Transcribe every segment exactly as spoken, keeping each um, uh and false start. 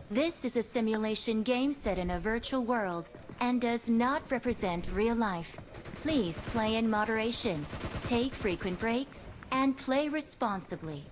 This is a simulation game set in a virtual world and does not represent real life. Please play in moderation, take frequent breaks, and play responsibly.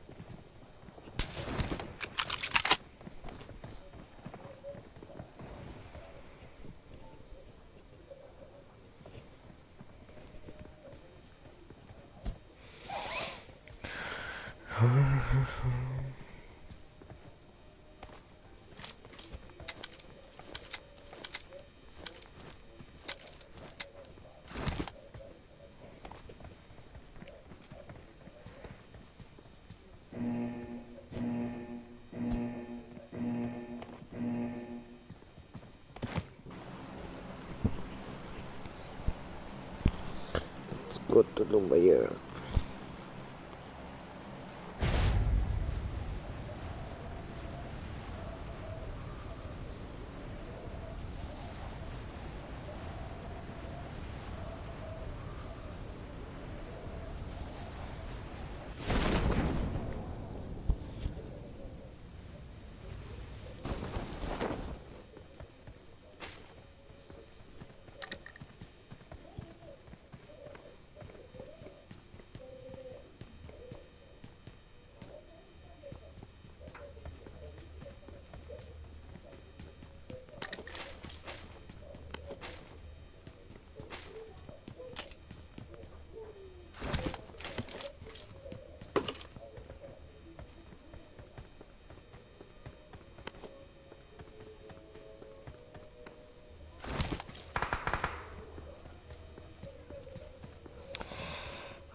Let's go to Lumbaya.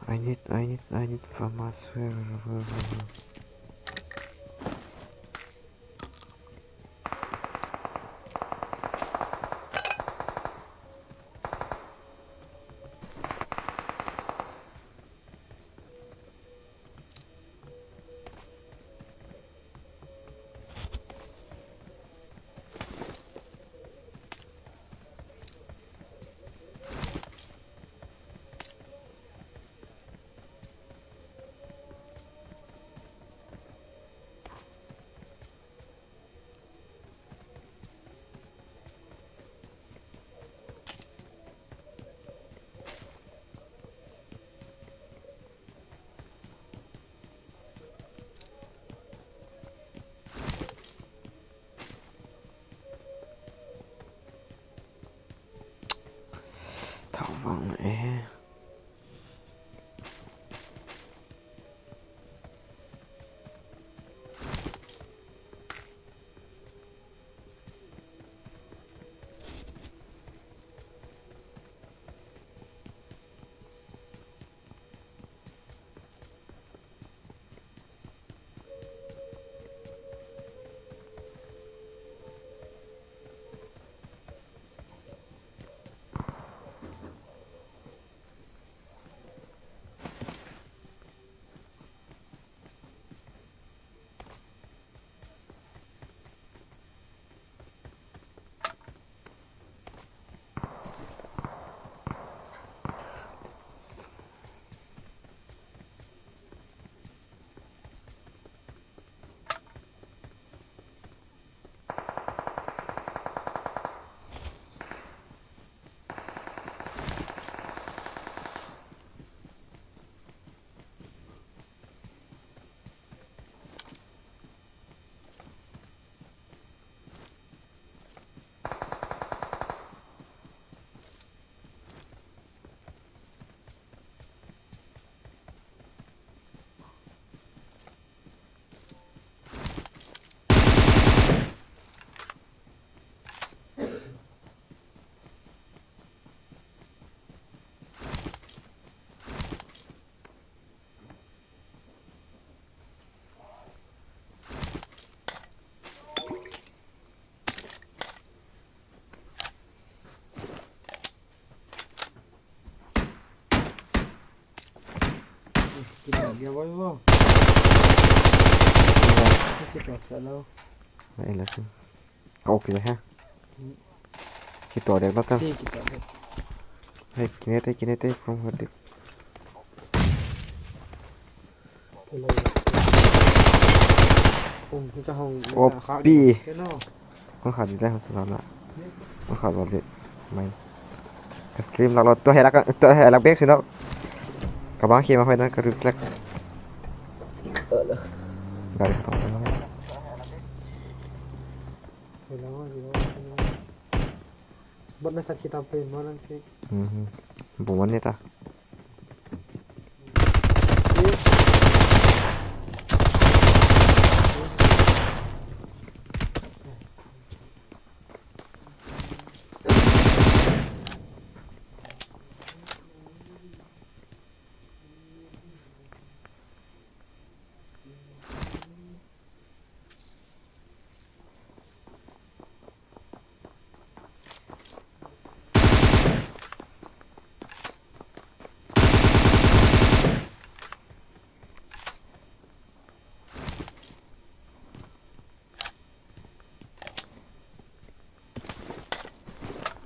I need, I need, I need farmers. Where, where, where, where? Thau vang e. Kita dia boy bo. Kita sa lo. Ai la tu. Kau kila ha. Kita dia belakang. Kita dia. Hai, kinete, kinete from what the. Hello. Um, kita hong, Opi. Kita hong. Kau khat di leh, tu lah. Kau khat balik. Main. Ka stream lak lou, tu helak, tu helak bek sini. Ka bang khi ma hoih na ka reflex. Gari kau. Bot na sak kita pe, malang ke. Mhm. Buman ni ta.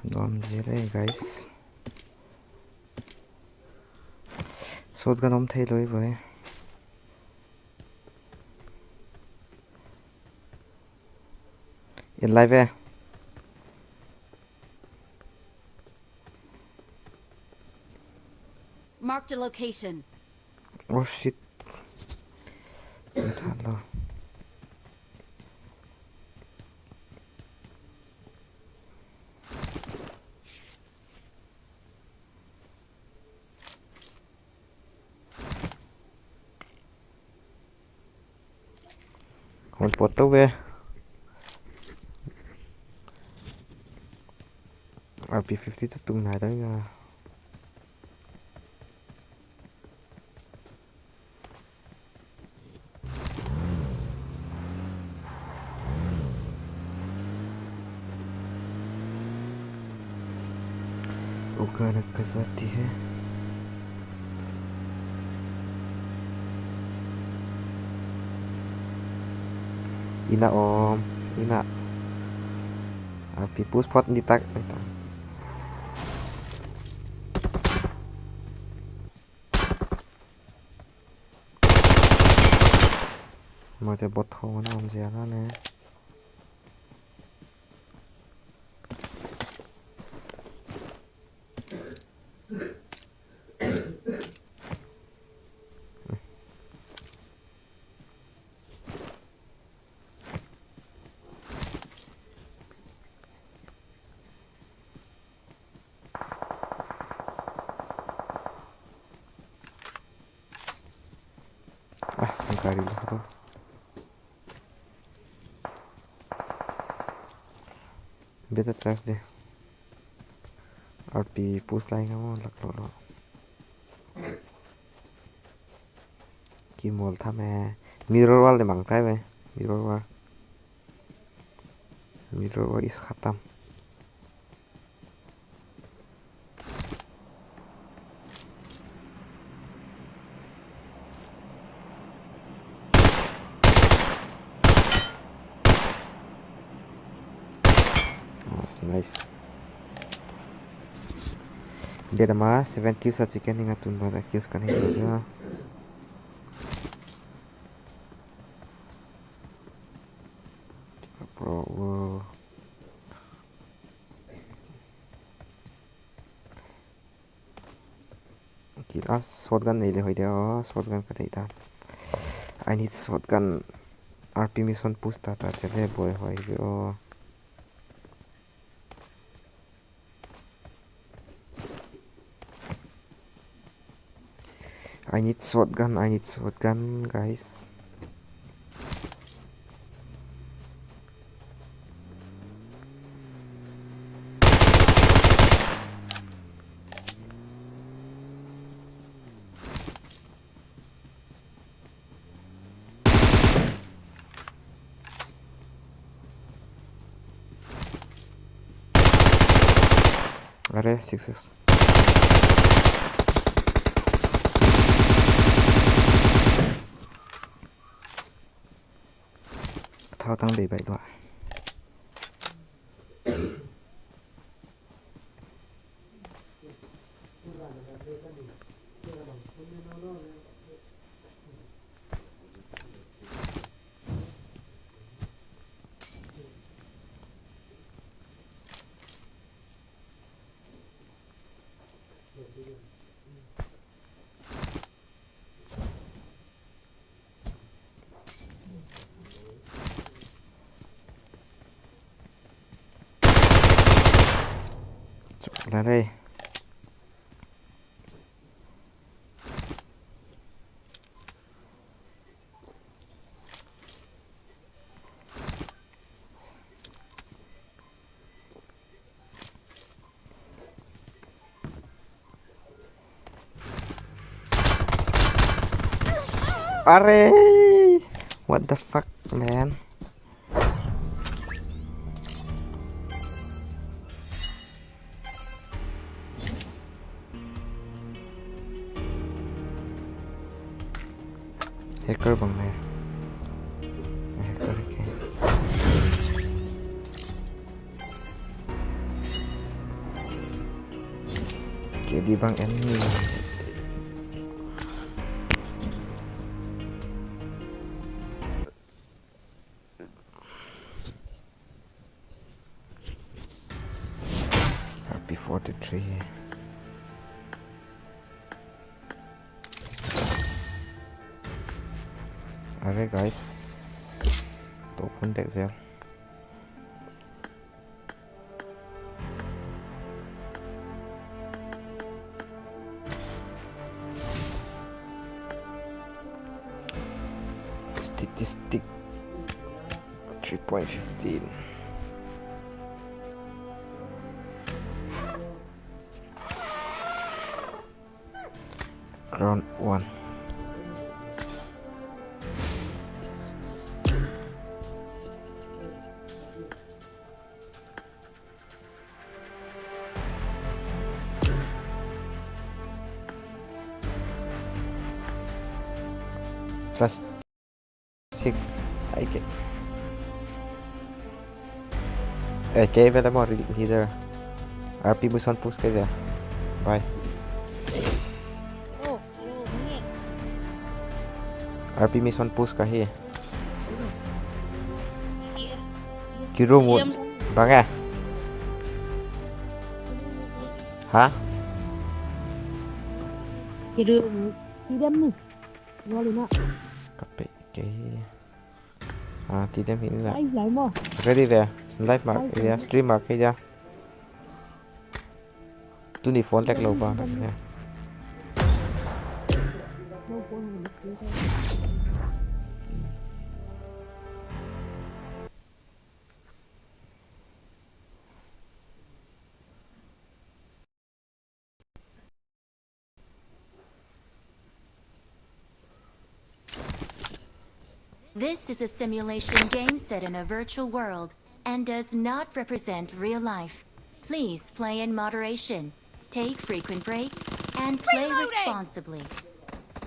Nuam zel e, guys. Shotgun om thei lou e. In live e. Marked a location. Oh shit. Entah lah. Hon pot tou ve. R P fifty tu tung nai dang ya. वो गाना कसा ती है? Ina om, ina. Api push pot ni tak, ni tak. Maw, bot hong na om zia na ne. Ah, ang karil ako to. Beta charge de. R P push line ka mo lak lo lo. Ki mol tham e. Mirror wall de mang kai ve. Mirror wall. Mirror wall is khatam. Nice, nice. Dia dah mah seven kills a chicken ni ngatun ba kills kan ni saja. Bro, wow. Kill a shotgun nei le hoih dia, shotgun ka deih ta. I need shotgun. R P mission push ta ta chale boy hoih dia. I need shotgun, I need shotgun, guys. Are, six six. Patang bei bai dua. Chuk la lei. Are! What the fuck, man? Hacker bang ne. Hacker ke. K D bang M ni. R P forty-three. Are guys, to phun dek zel. Statistic three point fifteen. Round one. Flash. Sik. Ai ke. Eh, ke vele mo leader. R P mission push ke ve. Bye. R P mission push ka hi. Kiru mu. Bang eh. Ha? Kiru mu. Tidam ni. Wali na. Kape ke. Ah, tidam hini na. Ai, lai mo. Ready ve. Live mak, ai, ya, stream mak, ya. Tuni phone tek lou ba, ya. This is a simulation game set in a virtual world and does not represent real life. Please play in moderation, take frequent breaks, and play responsibly.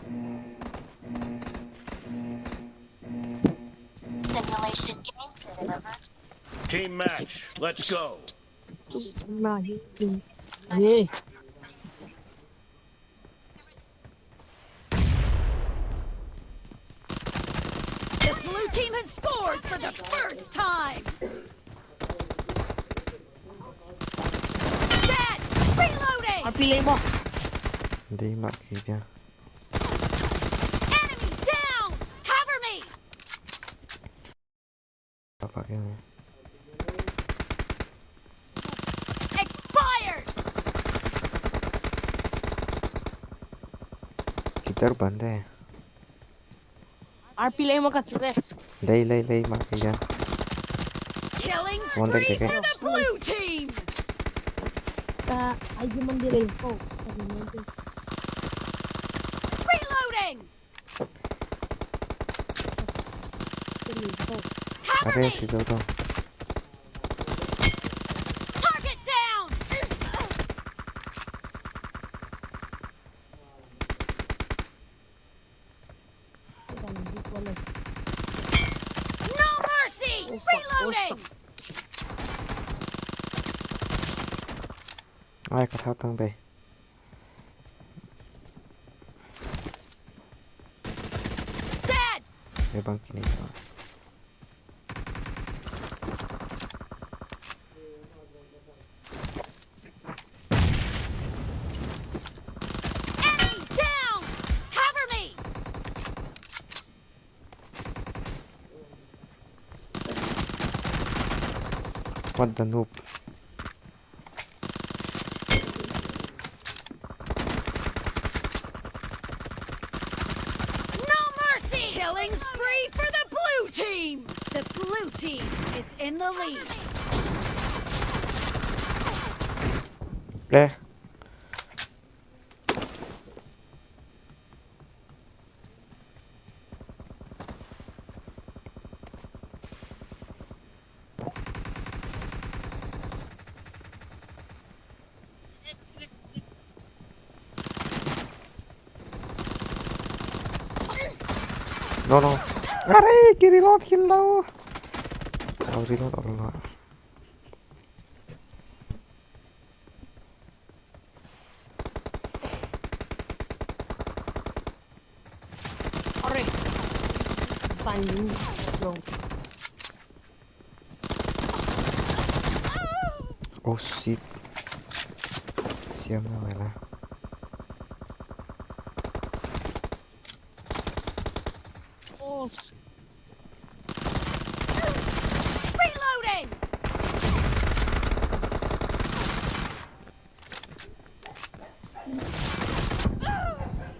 Reloading! Simulation game set in a virtual Team match, let's go. The blue team has scored for the first time. Dead! Reloading! R P lei mo. Dei mak ke dia. Enemy down! Cover me! Apa ke ni? Expired! Kitar bande. R P lei mo ka chu de. Lei, lei, lei, mak ke dia. Killing spree for the blue team! Ka, ai, human de lei ko. Reloading! Cover me! Target down! No mercy! Oh, fuck. Oh, fuck. Reloading! Ai, ka thau tang be. Dead! Be bang kini. Enemy down! Cover me! What the noob? No mercy! Killing spree for the blue team! The blue team is in the lead. Eh. No, no. Arai, ki reload kill lau. Kau reload or la. Ore. Pan. Oh shit. Siam na mai la. Oh. Reloading!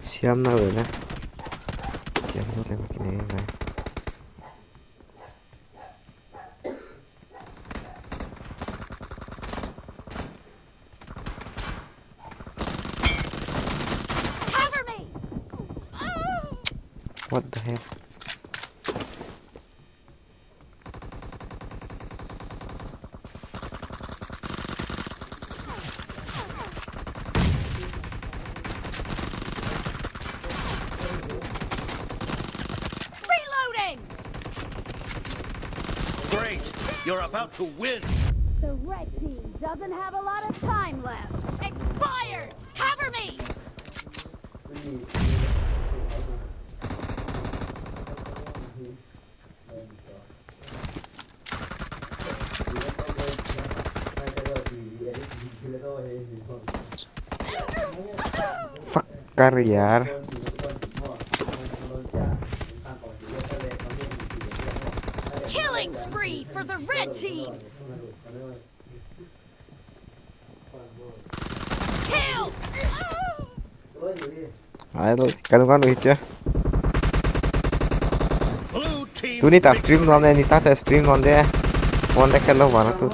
Siam na mai la. Siam na mai la. Cover me! What the hell? Reloading! Great! You're about to win! The red team doesn't have a lot of time left. Expired! Cover me! Fucker यार। Killing spree for the red team. Kill! Ai lo, kanu kanu hitia. Blue team victory. Tuni ta stream non de, ni ta ta stream non de. Phone de khello mana tu.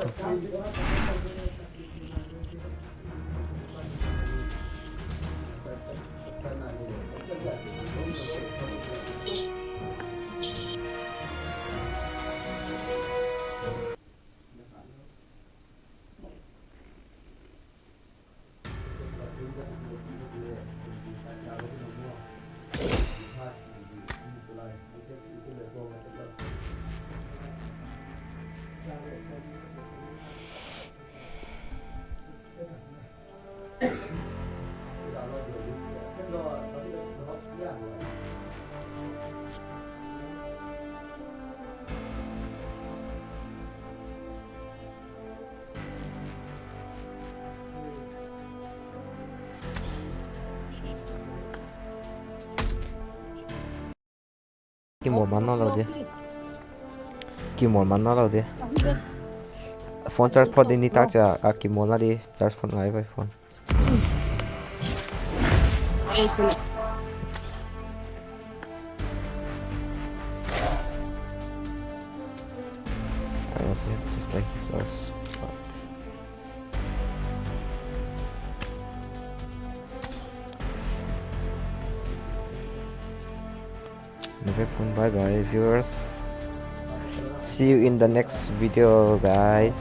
Kimawl man nawnlou di. Kimawl man nawnlou di. Phone charge phot di ni tak chia, a kimawl na di, charge phot ngai vai phone. I also have just like this house. Fuck. Bye bye, viewers. See you in the next video, guys.